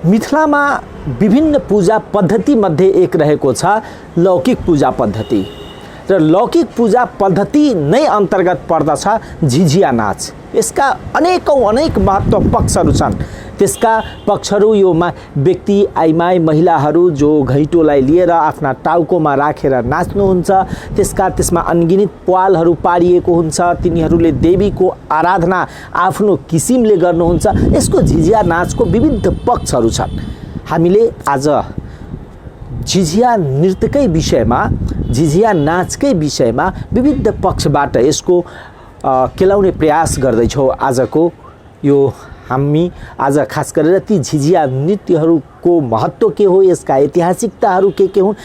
मिथिलामा विभिन्न पूजा पद्धति मध्ये एक रहेको छ लौकिक पूजा पद्धति र लौकिक पूजा पद्धति नै अन्तर्गत पर्दछ झिझिया नाच। यसका अनेक महत्त्व पक्षहरू छन्। त्यसका पक्षहरू यो व्यक्ति आइमाई महिलाहरू जो घैँटोलाई लिएर आफ्ना टाउकोमा राखेर नाच्नुहुन्छ। त्यसमा अनगिनित प्वालहरू पारिएको हुन्छ। तिनीहरूले देवीको आराधना आफ्नो किसिमले गर्नुहुन्छ। यसको झिझिया नाचको विविध पक्षहरू छन्। हामीले आज झिझिया नृत्यकै विषयमा, झिझिया नाचकै विषयमा विविध पक्षबाट यसको केलाउने प्रयास गर्दैछौँ। आजको यो हामी आज खास गरेर ती झिझिया नृत्यहरूको महत्त्व के हो, यसका ऐतिहासिकताहरू के हुन्,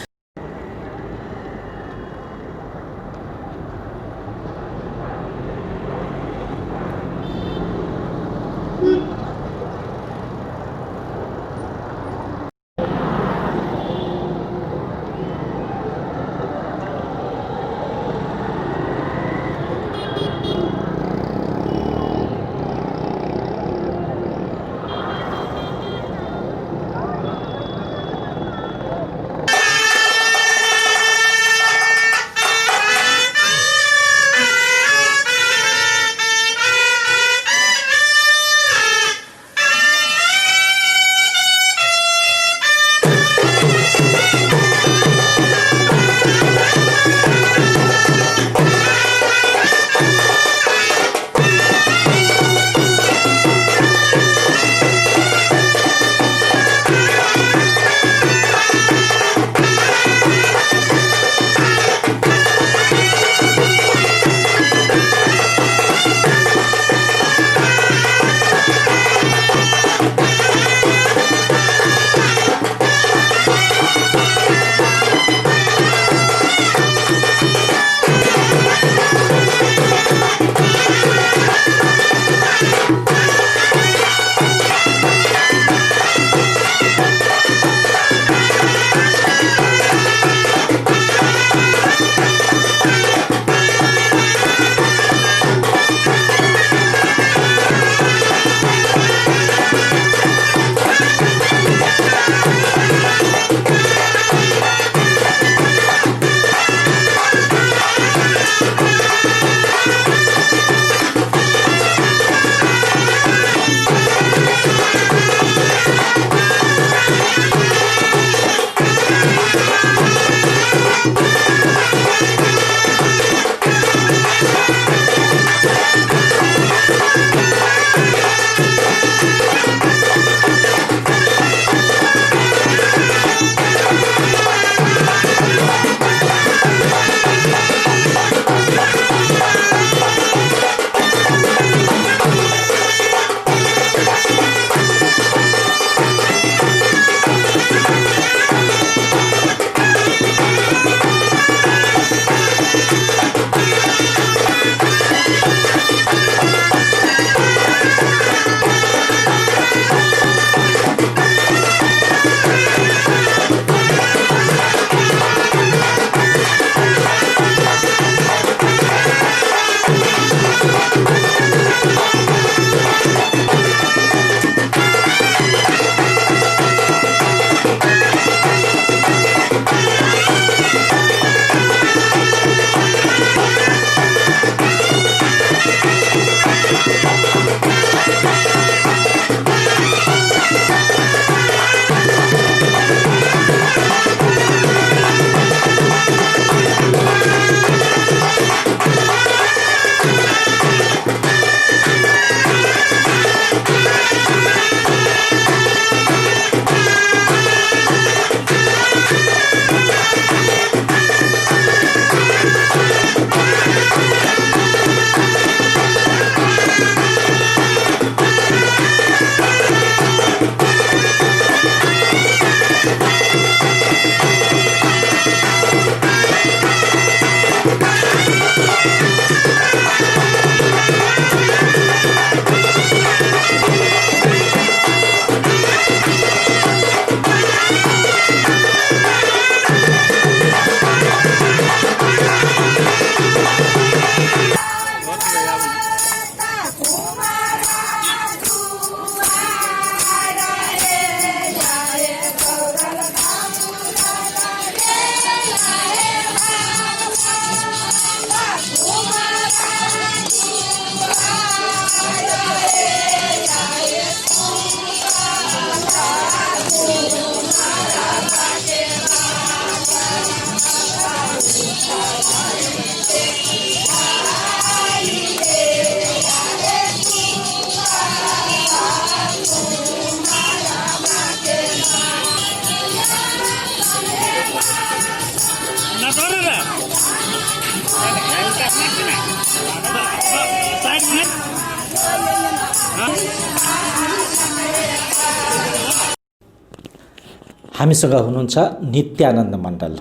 हामीसँग हुनुहुन्छ नित्यानन्द मण्डल।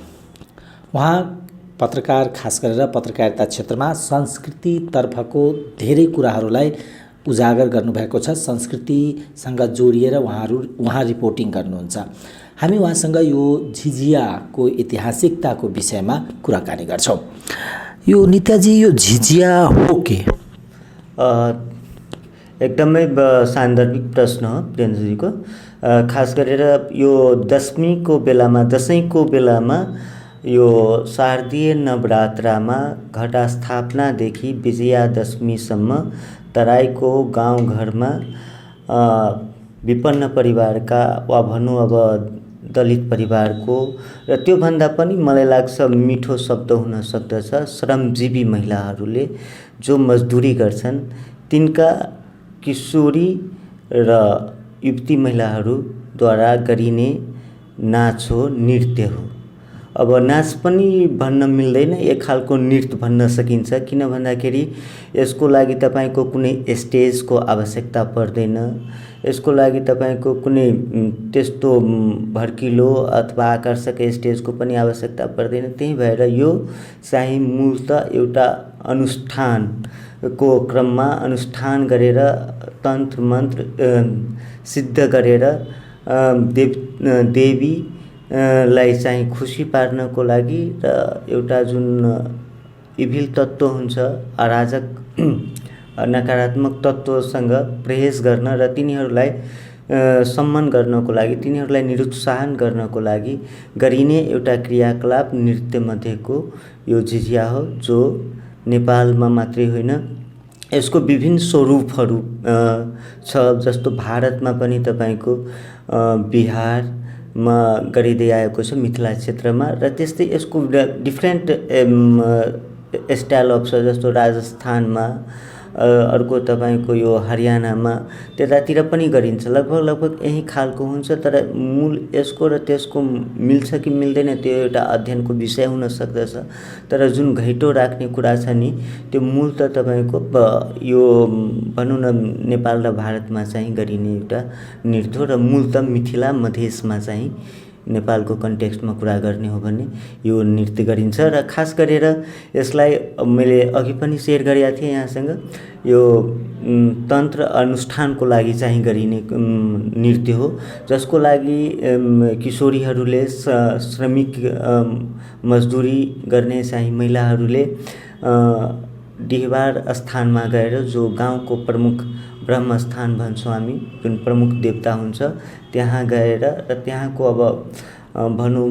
उहाँ पत्रकार, खास गरेर पत्रकारिता क्षेत्रमा संस्कृतितर्फको धेरै कुराहरूलाई उजागर गर्नुभएको छ। संस्कृतिसँग जोडिएर उहाँ रिपोर्टिङ गर्नुहुन्छ। हामी उहाँसँग यो झिझियाको ऐतिहासिकताको विषयमा कुराकानी गर्छौँ। यो नित्याजी, यो झिझिया हो के? एकदमै सान्दर्भिक प्रश्न हो प्रियञ्जजीको। खास गरेर यो दशमीको बेलामा, दसैँको बेलामा, यो शारदीय नवरात्रमा घटास्थापनादेखि विजयादशमीसम्म तराईको गाउँघरमा विपन्न परिवारका वा भनौँ अब दलित परिवारको र त्योभन्दा पनि मलाई लाग्छ मिठो शब्द हुन सक्दछ, श्रमजीवी महिलाहरूले जो मजदुरी गर्छन् तिनका किशोरी र युवती महिलाहरूद्वारा गरिने नाच हो, नृत्य हो। अब नाच पनि भन्न मिल्दैन, एक खालको नृत्य भन्न सकिन्छ। किन भन्दाखेरि यसको लागि तपाईँको कुनै स्टेजको आवश्यकता पर्दैन, यसको लागि तपाईँको कुनै त्यस्तो भड्किलो अथवा आकर्षक स्टेजको पनि आवश्यकता पर्दैन। त्यही भएर यो चाहिँ मूलतः एउटा अनुष्ठानको क्रममा अनुष्ठान गरेर तन्त्र मन्त्र सिद्ध गरेर देवी लाई चाहिँ खुसी पार्नको लागि र एउटा जुन इभिल तत्त्व हुन्छ, अराजक नकारात्मक तत्त्वसँग प्रवेश गर्न र तिनीहरूलाई सम्मान गर्नको लागि, तिनीहरूलाई निरुत्साहन गर्नको लागि गरिने एउटा क्रियाकलाप नृत्यमध्येको यो झिझिया हो, जो नेपालमा मात्रै होइन यसको विभिन्न स्वरूपहरू छ। जस्तो भारतमा पनि तपाईँको बिहारमा गरिँदै आएको छ, मिथिला क्षेत्रमा, र त्यस्तै यसको डिफ्रेन्ट स्टाइल अफ छ। जस्तो राजस्थानमा, अर्को तपाईँको यो हरियाणामा, त्यतातिर पनि गरिन्छ। लगभग यही खालको हुन्छ। तर मूल यसको र त्यसको मिल्छ कि मिल्दैन त्यो एउटा अध्ययनको विषय हुन सक्दछ। तर जुन घैँटो राख्ने कुरा छ नि, त्यो मूल त तपाईँको यो भनौँ न नेपाल र भारतमा चाहिँ गरिने एउटा नृत्य हो, र मूल त मिथिला मधेसमा चाहिँ नेपालको कन्टेक्स्टमा कुरा गर्ने हो भने यो नृत्य गरिन्छ। र खास गरेर यसलाई मैले अघि पनि सेयर गरेका थिएँ यहाँसँग, यो तन्त्र अनुष्ठानको लागि चाहिँ गरिने नृत्य हो, जसको लागि किशोरीहरूले, श्रमिक मजदुरी गर्ने चाहिँ महिलाहरूले डिहबार स्थानमा गएर, जो गाउँको प्रमुख ब्रह्म स्थान भन्छौँ हामी, जुन प्रमुख देवता हुन्छ, त्यहाँ गएर र त्यहाँको अब भनौँ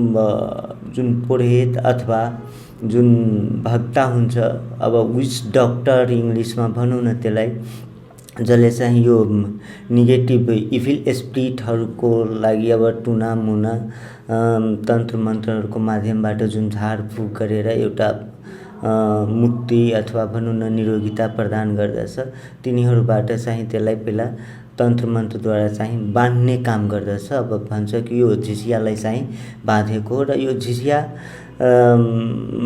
जुन पुरोहित अथवा जुन भक्ता हुन्छ, अब विच डक्टर इङ्ग्लिसमा भनौँ न त्यसलाई, जसले चाहिँ यो नेगेटिभ इभिल स्पिरिटहरूको लागि अब टुना मुना तन्त्र मन्त्रहरूको माध्यमबाट जुन झारफुक गरेर एउटा मुक्ति अथवा भनौँ न निरोगिता प्रदान गर्दछ, तिनीहरूबाट चाहिँ त्यसलाई पहिला तन्त्र मन्त्रद्वारा चाहिँ बाँध्ने काम गर्दछ। अब भन्छ कि यो झिझियालाई चाहिँ बाँधेको हो, र यो झिझिया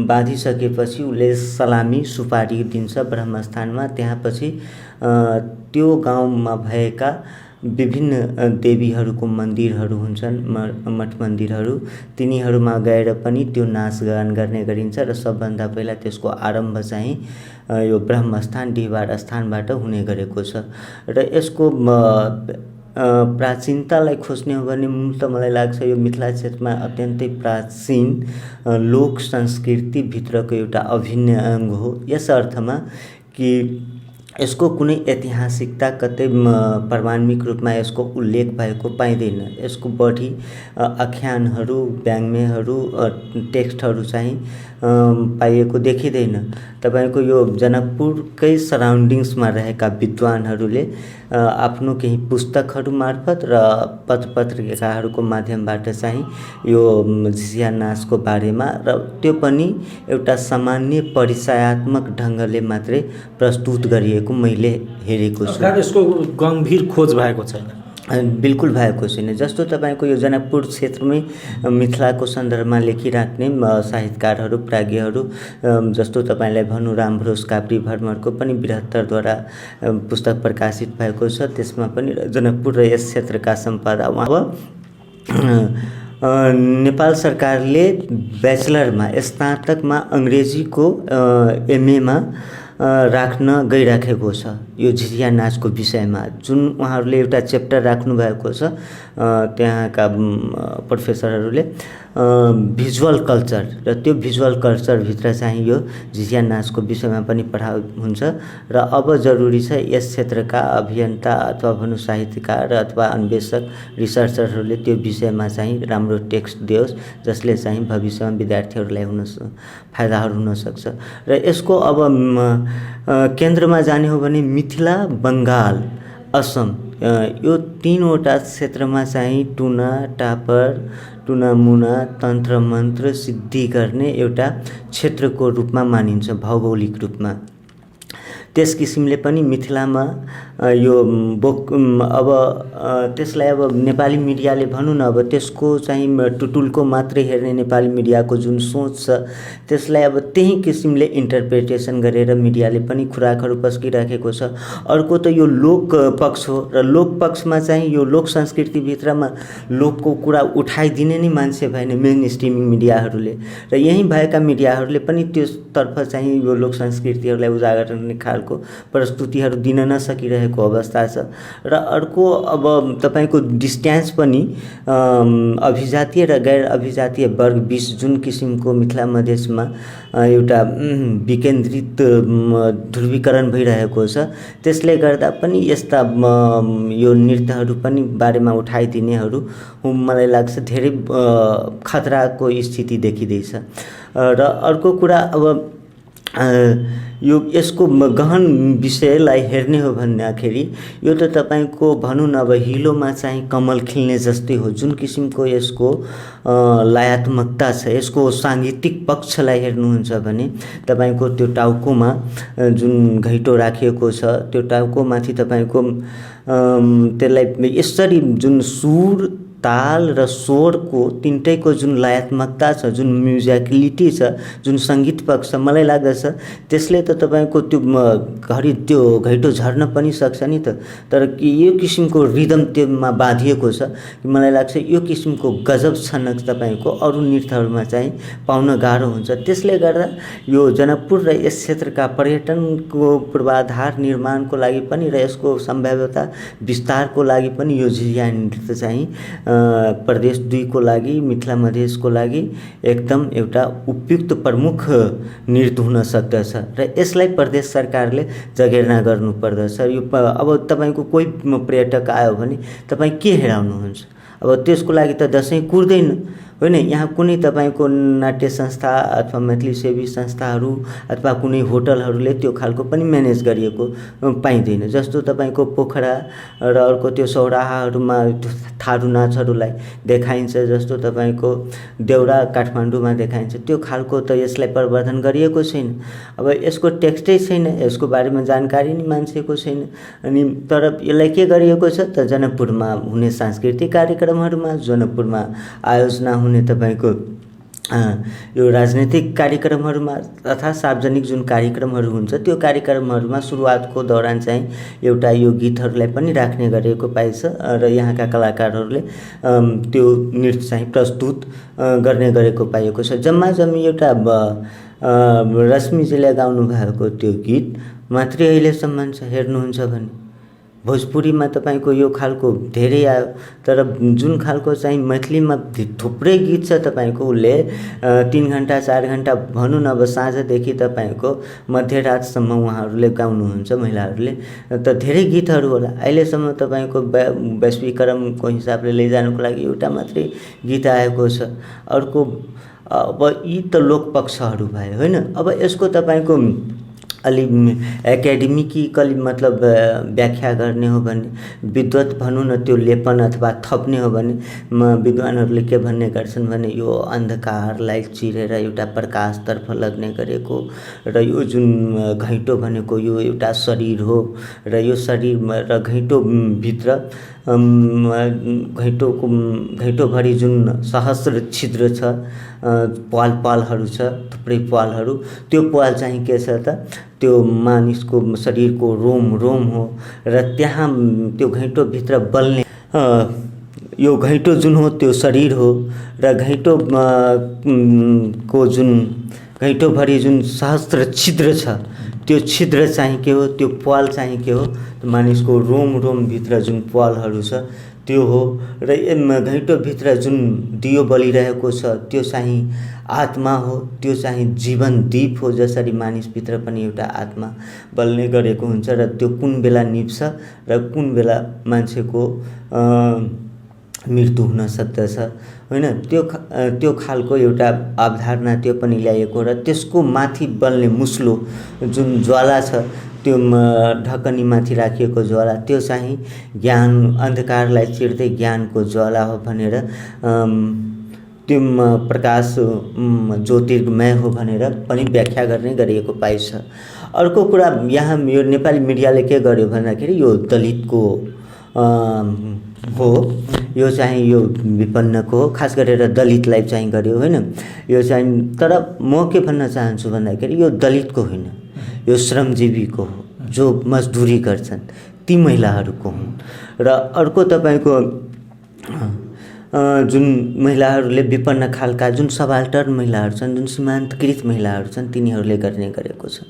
बाँधिसकेपछि उसले सलामी सुपारी दिन्छ ब्रह्मस्थानमा। त्यहाँ पछि त्यो गाउँमा भएका विभिन्न देवीहरूको मन्दिरहरू हुन्छन्, मठ मन्दिरहरू, तिनीहरूमा गएर पनि त्यो नाचगान गर्ने गरिन्छ। र सबभन्दा पहिला त्यसको आरम्भ चाहिँ यो ब्रह्मस्थान डिहबार स्थानबाट हुने गरेको छ। र यसको प्राचीनतालाई खोज्ने हो भने मूल त मलाई लाग्छ यो मिथिला क्षेत्रमा अत्यन्तै प्राचीन लोक संस्कृतिभित्रको एउटा अभिन्न अङ्ग हो। यस अर्थमा कि यसको कुनै ऐतिहासिकता कतै प्रमाणिक रूपमा यसको उल्लेख भएको पाइँदैन। यसको बढी आख्यानहरू, व्यङ्ग्यहरू, टेक्स्टहरू चाहिँ पाइएको देखिँदैन। तपाईँको यो जनकपुरकै सराउन्डिङ्समा रहेका विद्वानहरूले आफ्नो केही पुस्तकहरू मार्फत र पत्र पत्रिकाहरूको माध्यमबाट चाहिँ यो झिझिया नाचको बारेमा, र त्यो पनि एउटा सामान्य परिचयात्मक ढङ्गले मात्रै प्रस्तुत गरिएको मैले हेरेको छु। यसको गम्भीर खोज भएको छैन, बिल्कुल भएको छैन। जस्तो तपाईँको यो जनकपुर क्षेत्रमै मिथिलाको सन्दर्भमा लेखिराख्ने साहित्यकारहरू, प्राज्ञहरू, जस्तो तपाईँलाई भनौँ रामभरोस काप्री भरमरको पनि बृहत्तरद्वारा पुस्तक प्रकाशित भएको छ। त्यसमा पनि जनकपुर र यस क्षेत्रका सम्पादक नेपाल सरकारले ब्याचलरमा स्नातकमा अङ्ग्रेजीको एमएमा राख्न गइराखेको छ यो झिझिया नाचको विषयमा, जुन उहाँहरूले एउटा च्याप्टर राख्नु भएको छ त्यहाँका प्रोफेसरहरूले भिजुअल कल्चर, र त्यो भिजुअल कल्चरभित्र चाहिँ यो झिझिया नाचको विषयमा पनि पढाइ हुन्छ। र अब जरुरी छ यस क्षेत्रका अभियन्ता अथवा भनौँ साहित्यकार अथवा अन्वेषक रिसर्चरहरूले त्यो विषयमा चाहिँ राम्रो टेक्स्ट दियोस्, जसले चाहिँ भविष्यमा विद्यार्थीहरूलाई फाइदाहरू हुनसक्छ। र यसको अब केन्द्रमा जाने हो भने मिथिला, बङ्गाल, असम, यो तीनवटा क्षेत्रमा चाहिँ टुना, टापर, टुनामुना, तन्त्र मन्त्र सिद्धि गर्ने एउटा क्षेत्रको रूपमा मानिन्छ भौगोलिक रूपमा। त्यस किसिमले पनि मिथिलामा यो अब त्यसलाई अब नेपाली मिडियाले भनौँ न, अब त्यसको चाहिँ टुटुलको मात्रै हेर्ने नेपाली मिडियाको जुन सोच छ त्यसलाई अब त्यही किसिमले इन्टरप्रिटेसन गरेर मिडियाले पनि खुराकहरू पस्किराखेको छ। अर्को त यो लोक पक्ष हो, र लोक पक्षमा चाहिँ यो लोक संस्कृतिभित्रमा लोकको कुरा उठाइदिने नै मान्छे भएन मेन स्ट्रिमिङ मिडियाहरूले, र यहीँ भएका मिडियाहरूले पनि त्यसतर्फ चाहिँ यो लोक संस्कृतिहरूलाई उजागर गर्ने खालको प्रस्तुतिहरू दिन नसकिरहेको अवस्था छ। र अर्को अब तपाईको डिस्टेन्स पनि अभिजातीय र गैर अभिजातीय वर्ग बीच जुन किसिमको मिथिला मधेसमा एउटा विकेन्द्रित ध्रुवीकरण भइरहेको छ, त्यसले गर्दा पनि यस्ता यो नृत्यहरू पनि बारेमा उठाइदिनेहरू मलाई लाग्छ धेरै खतराको स्थिति देखिँदैछ। र अर्को कुरा अब यो यसको गहन विषयलाई हेर्ने हो भन्दाखेरि यो त तपाईको भनौँ न अब हिलोमा चाहिँ कमल खिल्ने जस्तै हो, जुन किसिमको यसको लयात्मकता छ। यसको साङ्गीतिक पक्षलाई हेर्नुहुन्छ भने तपाईको त्यो टाउकोमा जुन घैँटो राखिएको छ, त्यो टाउकोमाथि तपाईको त्यसलाई यसरी जुन सुर, ताल र स्वरको तिनटैको जुन लयात्मकता छ, जुन म्युजिकलिटी छ, जुन सङ्गीत पक्ष छ, मलाई लाग्दछ त्यसले त तपाईँको त्यो घरि त्यो घैँटो झर्न पनि सक्छ नि त। तर यो किसिमको रिदम त्योमा बाँधिएको छ कि मलाई लाग्छ यो किसिमको गजब छनक तपाईँको अरू नृत्यहरूमा चाहिँ पाउन गाह्रो हुन्छ। त्यसले गर्दा यो जनकपुर र यस क्षेत्रका पर्यटनको पूर्वाधार निर्माणको लागि पनि र यसको सम्भाव्यता विस्तारको लागि पनि यो झिझिया नृत्य चाहिँ प्रदेश 2 को लागि, मिथिला मधेसको लागि एकदम एउटा उपयुक्त प्रमुख नृत्य हुन सक्दछ र यसलाई प्रदेश सरकारले जगेर्ना गर्नुपर्दछ। यो अब तपाईको कोही पर्यटक आयो भने तपाईँ के हेराउनुहुन्छ? अब त्यसको लागि त दसैँ कुर्दैन होइन। यहाँ कुनै तपाईको नाट्य संस्था अथवा मैथिली सेवी संस्थाहरू अथवा कुनै होटलहरूले त्यो खालको पनि म्यानेज गरिएको पाइँदैन। जस्तो तपाईको पोखरा र अर्को त्यो सौराहाहरूमा थारू नाचहरूलाई देखाइन्छ, जस्तो तपाईको देउरा काठमाडौँमा देखाइन्छ, त्यो खालको त यसलाई प्रवर्धन गरिएको छैन। अब यसको टेक्स्टै छैन, यसको बारेमा जानकारी नै मान्छेको छैन। अनि तर यसलाई के गरिएको छ त जनकपुरमा हुने सांस्कृतिक कार्यक्रमहरूमा, जनकपुरमा आयोजना हुने तपाईको यो राजनीतिक कार्यक्रमहरूमा तथा सार्वजनिक जुन कार्यक्रमहरू हुन्छ त्यो कार्यक्रमहरूमा सुरुवातको दौरान चाहिँ एउटा यो गीतहरूलाई पनि राख्ने गरेको पाइन्छ र यहाँका कलाकारहरूले त्यो नृत्य चाहिँ प्रस्तुत गर्ने गरेको पाइएको छ। जम्मा जम्मी एउटा रश्मिजीले गाउनु भएको त्यो गीत मात्रै अहिलेसम्म छ। हेर्नुहुन्छ भने भोजपुरीमा तपाईको यो खालको धेरै आयो, तर जुन खालको चाहिँ मैथिलीमा थुप्रै गीत छ तपाईको उसले 3 घण्टा 4 घण्टा भनौँ न अब साँझदेखि तपाईको मध्यरातसम्म उहाँहरूले गाउनुहुन्छ महिलाहरूले, त धेरै गीतहरू होला। अहिलेसम्म तपाईको वैश्वीकरणको हिसाबले लैजानुको लागि एउटा मात्रै गीत आएको छ। अर्को अब यी त लोकपक्षहरू भयो होइन। अब यसको तपाईको अलि एकाडेमिकली मतलब व्याख्या गर्ने हो भने, विद्वत भनौँ न त्यो लेपन अथवा थप्ने हो भने विद्वानहरूले के भन्ने गर्छन् भने यो अन्धकारलाई चिरेर एउटा प्रकाशतर्फ लग्ने गरेको र यो जुन घैँटो भनेको यो एउटा शरीर हो र यो शरीर र घैँटोभित्र घैँटोभरि जुन सहस्र छिद्र छ, पालहरू छ, थुप्रै पालहरू, त्यो पाल चाहिँ के छ त त्यो मानिसको शरीरको रोम हो र त्यहाँ त्यो घैँटोभित्र बल्ने यो घैँटो जुन हो त्यो शरीर हो र घैँटो को जुन घैँटोभरि जुन सहस्त्र छिद्र छ त्यो छिद्र चाहिँ के हो, त्यो प्वाल चाहिँ के हो, मानिसको रोमभित्र जुन प्वालहरू छ त्यो हो। र घैँटोभित्र जुन दियो बलिरहेको छ त्यो चाहिँ आत्मा हो, त्यो चाहिँ जीवन दीप हो। जसरी मानिसभित्र पनि एउटा आत्मा बल्ने गरेको हुन्छ र त्यो कुन बेला निप्छ र कुन बेला मान्छेको मृत्यु हुन सक्दछ होइन। त्यो खालको एउटा अवधारणा त्यो पनि ल्याएको र त्यसको माथि बल्ने मुस्लो जुन ज्वाला छ त्यो ढकनीमाथि राखिएको ज्वाला त्यो चाहिँ ज्ञान अन्धकारलाई चिर्दै ज्ञानको ज्वाला हो भनेर त्यो प्रकाश ज्योतिर्मय हो भनेर पनि व्याख्या गर्ने गरिएको पाइन्छ। अर्को कुरा यहाँ यो नेपाली मिडियाले के गर्यो भन्दाखेरि यो दलितको हो, यो चाहिँ यो विपन्नको हो, खास गरेर दलितलाई चाहिँ गर्यो होइन। यो चाहिँ तर म के भन्न चाहन्छु भन्दाखेरि यो दलितको होइन, यो श्रमजीवीको हो, जो मजदुरी गर्छन् ती महिलाहरूको हुन्। र अर्को तपाईँको जुन महिलाहरूले विपन्न खालका जुन सबाल्टर्न महिलाहरू छन्, जुन सीमान्तकृत महिलाहरू छन्, तिनीहरूले गर्ने गरेको छ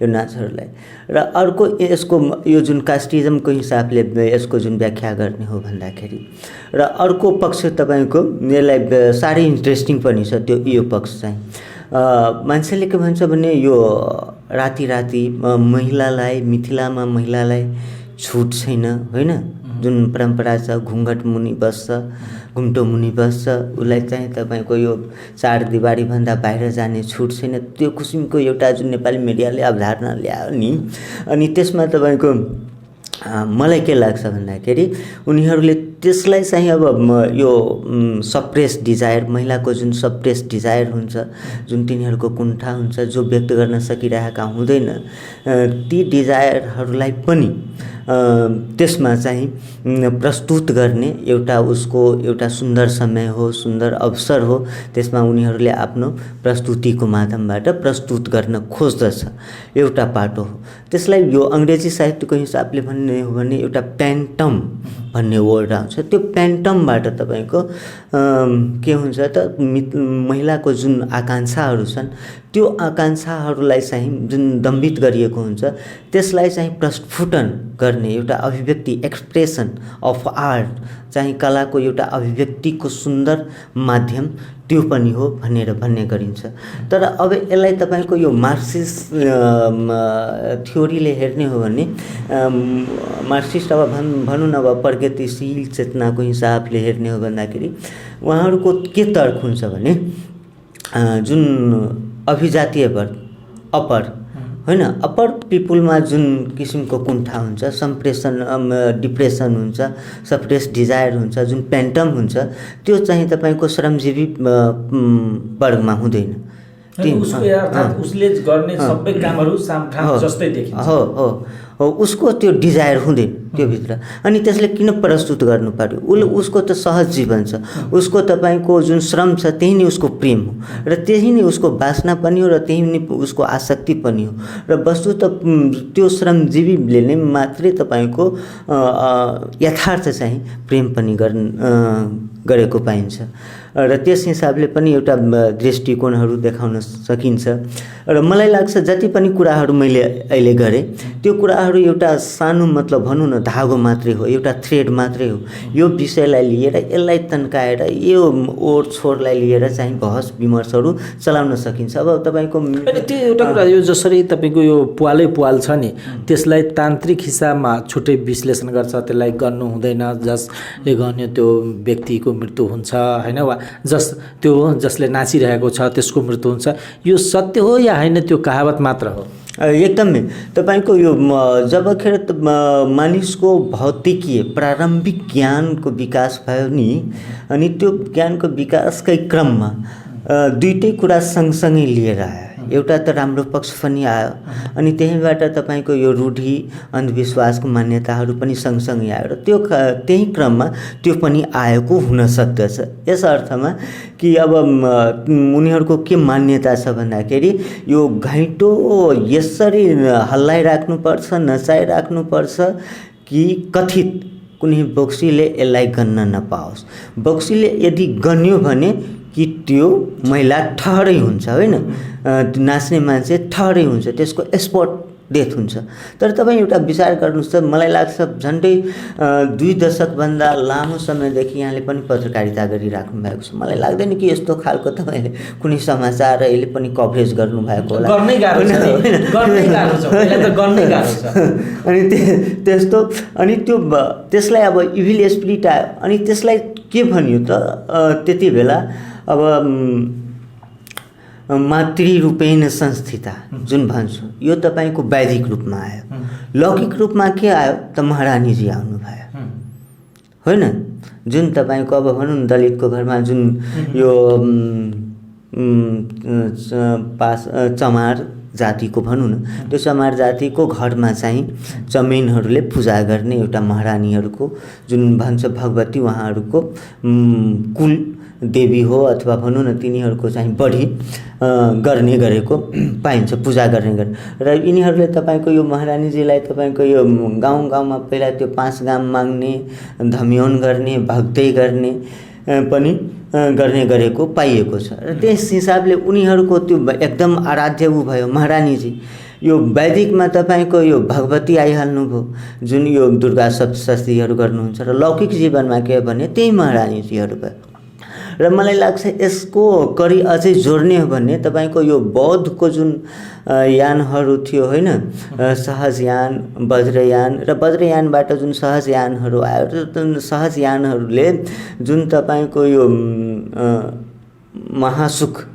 यो नाचहरूलाई। र अर्को यसको यो जुन कास्टिजमको हिसाबले यसको जुन व्याख्या गर्ने हो भन्दाखेरि र अर्को पक्ष तपाईँको यसलाई साह्रै इन्ट्रेस्टिङ पनि छ त्यो यो पक्ष चाहिँ मान्छेले के भन्छ भने यो राति महिलालाई मिथिलामा महिलालाई छुट छैन होइन। जुन परम्परा छ घुङ्घट मुनि बस्छ, घुम्टो मुनि बस्छ, उसलाई चाहिँ तपाईँको यो चार दिवारीभन्दा बाहिर जाने छुट छैन, त्यो किसिमको एउटा जुन नेपाली मिडियाले अवधारणा ल्यायो नि। अनि त्यसमा तपाईँको मलाई के लाग्छ भन्दाखेरि उनीहरूले त्यसलाई चाहिँ अब यो सप्रेस डिजायर, महिलाको जुन सप्रेस डिजायर हुन्छ, जुन तिनीहरूको कुण्ठा हुन्छ, जो व्यक्त गर्न सकिरहेका हुँदैन, ती डिजायरहरूलाई पनि त्यसमा चाहिँ प्रस्तुत गर्ने एउटा उसको एउटा सुन्दर समय हो, सुन्दर अवसर हो। त्यसमा उनीहरूले आफ्नो प्रस्तुतिको माध्यमबाट प्रस्तुत गर्न खोज्दछ, एउटा पाटो हो। त्यसलाई यो अङ्ग्रेजी साहित्यको हिसाबले भन्ने हो भने एउटा प्यान्टम भन्ने वर्ड आउँछ। त्यो प्यान्टमबाट तपाईँको के हुन्छ त महिलाको जुन आकाङ्क्षाहरू छन् त्यो आकाङ्क्षाहरूलाई चाहिँ जुन दम्बित गरिएको हुन्छ त्यसलाई चाहिँ प्रस्फुटन गर्ने एउटा अभिव्यक्ति, एक्सप्रेसन अफ आर्ट चाहिँ कलाको एउटा अभिव्यक्तिको सुन्दर माध्यम त्यो पनि हो भनेर भन्ने गरिन्छ। तर अब यसलाई तपाईँको यो मार्क्सिस्ट थ्योरीले हेर्ने हो भने मार्क्सिस्ट अब भनौँ न अब प्रगतिशील चेतनाको हिसाबले हेर्ने हो भन्दाखेरि उहाँहरूको के तर्क हुन्छ भने जुन अभिजातीय वर्ग अप्पर होइन, अप्पर पिपुलमा जुन किसिमको कुण्ठा हुन्छ, सम्प्रेसन डिप्रेसन हुन्छ, सप्रेस डिजायर हुन्छ, जुन पेन्टम हुन्छ, त्यो चाहिँ तपाईँको श्रमजीवी वर्गमा हुँदैन। उसले गर्ने सबै कामहरू सामठाम जस्तै देखिन्छ। हो उसको त्यो डिजायर हुँदैन त्योभित्र। अनि त्यसले किन प्रस्तुत गर्नु पर्यो? उसको त सहज जीवन छ, उसको तपाईँको जुन श्रम छ त्यही नै उसको प्रेम हो र त्यही नै उसको वासना पनि हो र त्यही नै उसको आसक्ति पनि हो। र वस्तु त त्यो श्रमजीवीले नै मात्रै तपाईँको यथार्थ चाहिँ प्रेम पनि गरेको पाइन्छ र त्यस हिसाबले पनि एउटा दृष्टिकोणहरू देखाउन सकिन्छ। र मलाई लाग्छ जति पनि कुराहरू मैले अहिले गरेँ त्यो कुराहरू एउटा सानो मतलब भनौँ न धागो मात्रै हो, एउटा थ्रेड मात्रै हो। यो विषयलाई लिएर यसलाई तन्काएर यो ओर छोरलाई लिएर चाहिँ बहस विमर्शहरू चलाउन सकिन्छ। अब तपाईँको त्यो एउटा कुरा यो जसरी तपाईँको यो प्वाल छ नि त्यसलाई तान्त्रिक हिसाबमा छुट्टै विश्लेषण गर्छ, त्यसलाई गर्नु हुँदैन, जसले गर्ने त्यो व्यक्तिको मृत्यु हुन्छ होइन, वा जसले नाचिरहेको छ त्यसको मृत्यु हुन्छ, यो सत्य हो या होइन त्यो कहावत मात्र हो? एकदमै तपाईँको यो जबखेर मानिसको भौतिकीय प्रारम्भिक ज्ञानको विकास भयो नि, अनि त्यो ज्ञानको विकासकै क्रममा दुईटै कुरा सँगसँगै लिएर आयो। एउटा त राम्रो पक्ष पनि आयो अनि त्यहीबाट तपाईँको यो रूढी अन्धविश्वासको मान्यताहरू पनि सँगसँगै आयो र त्यही क्रममा त्यो पनि आएको हुन सक्दछ। यस अर्थमा कि अब उनीहरूको के मान्यता छ भन्दाखेरि यो घैँटो यसरी हल्लाइराख्नुपर्छ, नचाइराख्नुपर्छ कि कथित कुनै बोक्सीले यसलाई गन्न नपाओस्। बोक्सीले यदि गन्यो भने कि त्यो महिला ठहरै हुन्छ होइन, नाच्ने मान्छे ठहरै हुन्छ, त्यसको स्पट डेथ हुन्छ। तर तपाईँ एउटा विचार गर्नुहोस् त, मलाई लाग्छ झन्डै 2 दशकभन्दा लामो समयदेखि यहाँले पनि पत्रकारिता गरिराख्नु भएको छ। मलाई लाग्दैन कि यस्तो खालको तपाईँले कुनै समाचार अहिले पनि कभरेज गर्नुभएको होला। गर्नै गाह्रो छ, गर्नै गाह्रो छ, पहिला त गर्नै गाह्रो छ। अनि त्यस्तो अनि त्यसलाई अब इभिल स्पिरिट आयो अनि त्यसलाई के भन्यो त त्यति बेला अब मातृरूपेण संस्थिता जुन भन्छु यो तपाईँको वैदिक रूपमा आयो। लौकिक रूपमा के आयो त महारानीजी आउनुभयो होइन, जुन तपाईँको अब भनौँ न दलितको घरमा जुन यो चमार जातिको भनौँ न, त्यो चमार जातिको घरमा चाहिँ जमिनहरूले पूजा गर्ने एउटा महारानीहरूको जुन भन्छ भगवती उहाँहरूको कुल देवी हो अथवा भनौँ न तिनीहरूको चाहिँ बढी गर्ने गरेको पाइन्छ, पूजा गर्ने र यिनीहरूले तपाईँको यो महारानीजीलाई तपाईँको यो गाउँ गाउँमा पहिला त्यो 5 गाम माग्ने, धम्यौन गर्ने, भक्तै गर्ने पनि गर्ने गरेको पाइएको छ। र त्यस हिसाबले उनीहरूको त्यो एकदम आराध्य ऊ भयो महारानीजी। यो वैदिकमा तपाईँको यो भगवती आइहाल्नुभयो, जुन यो दुर्गा सप्तशतीहरू गर्नुहुन्छ, र लौकिक जीवनमा के भने त्यही महारानीजीहरू भयो। र मलाई लाग्छ यसको करी अझै जोड्ने हो भने तपाईँको यो बौद्धको जुन यानहरू थियो होइन, सहजयान, वज्रयान, र वज्रयानबाट जुन सहजयानहरू आयो र सहजयानहरूले जुन तपाईँको यो महासुख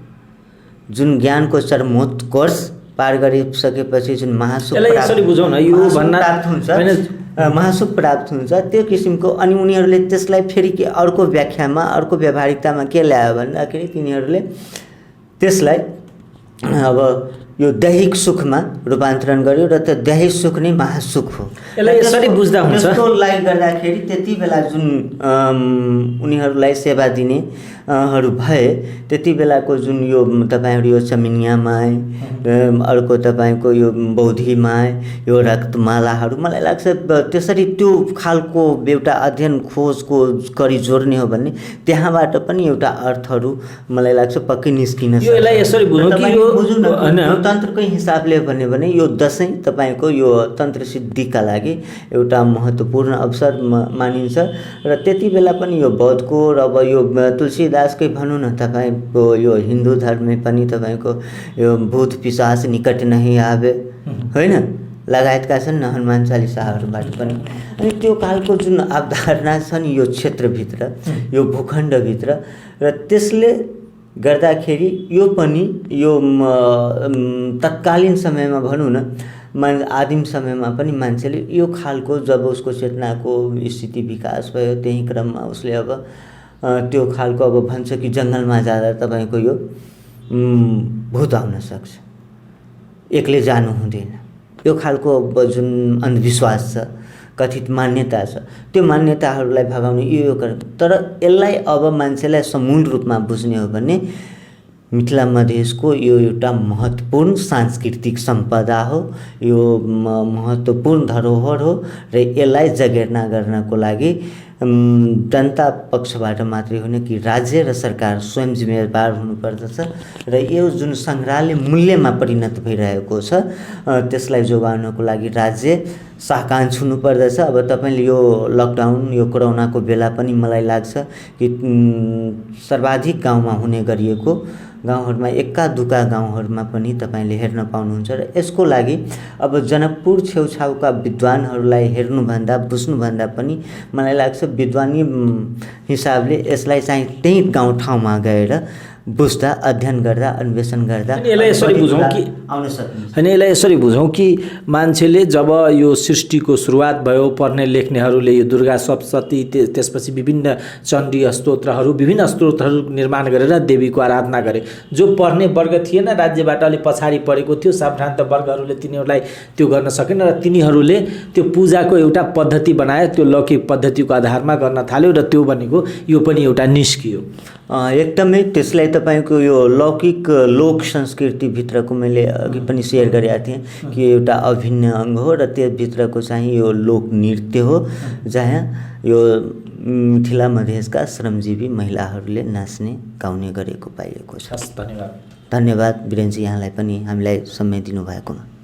जुन ज्ञानको चरमोत्कर्ष पार गरिसकेपछि जुन महासुख प्राप्त हुन्छ, महासुख प्राप्त हुन्छ त्यो किसिमको। अनि उनीहरूले त्यसलाई फेरि के अर्को व्याख्यामा अर्को व्यावहारिकतामा के ल्यायो भन्दाखेरि तिनीहरूले त्यसलाई अब यो दैहिक सुखमा रूपान्तरण गर्यो र त्यो दैहिक सुख नै महासुख हो। यसलाई यसरी बुझ्दा हुन्छ। त्यसलाई गर्दाखेरि त्यति बेला जुन उनीहरूलाई सेवा दिने हरू भए त्यति बेलाको जुन यो तपाईँहरू यो चमिनिया माई, अर्को तपाईँको यो बौधी माई, यो रक्तमालाहरू, मलाई लाग्छ त्यसरी त्यो खालको एउटा अध्ययन खोजको करी जोड्ने हो भने त्यहाँबाट पनि एउटा अर्थहरू मलाई लाग्छ पक्कै निस्किन सक्छ। यसलाई यसरी बुझौँ कि यो तन्त्रकै हिसाबले भन्यो भने यो दशैं तपाईँको यो तन्त्र सिद्धिका लागि एउटा महत्त्वपूर्ण अवसर मानिन्छ। र त्यति बेला पनि यो बौद्धको र अब यो तुलसीदासकै भनौँ न तपाईँको यो हिन्दू धर्ममै पनि तपाईँको यो भूत पिशाच निकट नहीं आवे होइन लगायतका छन् हनुमान चालिसाहरूबाट पनि। अनि त्यो कालको जुन अवधारणा छन् यो क्षेत्रभित्र, यो भूखण्डभित्र, र त्यसले गर्दाखेरि यो पनि यो तत्कालीन समयमा भनौँ न आदिम समयमा पनि मान्छेले यो खालको जब उसको चेतनाको स्थिति विकास भयो त्यही क्रममा उसले अब त्यो खालको अब भन्छ कि जङ्गलमा जाँदा तपाईँको यो भूत आउन सक्छ, एक्लै जानु हुँदैन, यो खालको जुन अन्धविश्वास छ, कथित मान्यता छ, त्यो मान्यताहरूलाई भगाउनु यो तर यसलाई अब मान्छेलाई समूल रूपमा बुझ्ने हो भने मिथिला मधेसको यो एउटा महत्त्वपूर्ण सांस्कृतिक सम्पदा हो, यो महत्त्वपूर्ण धरोहर हो र यसलाई जगेर्ना गर्नको लागि जनता पक्षबाट मात्रै होइन कि राज्य र सरकार स्वयं जिम्मेवार हुनुपर्दछ। र यो जुन सङ्ग्रहालय मूल्यमा परिणत भइरहेको छ त्यसलाई जोगाउनको लागि राज्य साहकांक्ष हुनुपर्दछ। अब तपाईँले यो लकडाउन यो कोरोनाको बेला पनि मलाई लाग्छ कि सर्वाधिक गाउँमा हुने गरिएको गाउँहरूमा एक्का दुक्का गाउँहरूमा पनि तपाईँले हेर्न पाउनुहुन्छ। र यसको लागि अब जनकपुर छेउछाउका विद्वानहरूलाई हेर्नुभन्दा बुझ्नुभन्दा पनि मलाई लाग्छ विद्वानी हिसाबले यसलाई चाहिँ त्यही गाउँठाउँमा गएर बुझ्दा अध्ययन गर्दा अन्वेषण गर्दा यसलाई यसरी बुझौँ कि आउन सकिन्छ। होइन यसलाई यसरी बुझौँ कि मान्छेले जब यो सृष्टिको सुरुवात भयो पढ्ने लेख्नेहरूले यो दुर्गा सप्तशती त्यसपछि विभिन्न चण्डी स्तोत्रहरू विभिन्न स्तोत्रहरू निर्माण गरेर देवीको आराधना गरे। जो पढ्ने वर्ग थिएन राज्यबाट अलिक पछाडि परेको थियो सम्भ्रान्त वर्गहरूले तिनीहरूलाई त्यो गर्न सकेन र तिनीहरूले त्यो पूजाको एउटा पद्धति बनायो, त्यो लौकिक पद्धतिको आधारमा गर्न थाल्यो र त्यो भनेको यो पनि एउटा निस्कियो। एकदमै त्यसलाई तपाईँको यो लौकिक लोक संस्कृतिभित्रको मैले अघि पनि सेयर गरेका थिएँ कि एउटा अभिन्न अङ्ग हो र त्यसभित्रको चाहिँ यो लोक नृत्य हो जहाँ यो मिथिला मधेसका श्रमजीवी महिलाहरूले नाच्ने गाउने गरेको पाइएको छ। धन्यवाद। धन्यवाद वीरेनजी, यहाँलाई पनि हामीलाई समय दिनुभएकोमा।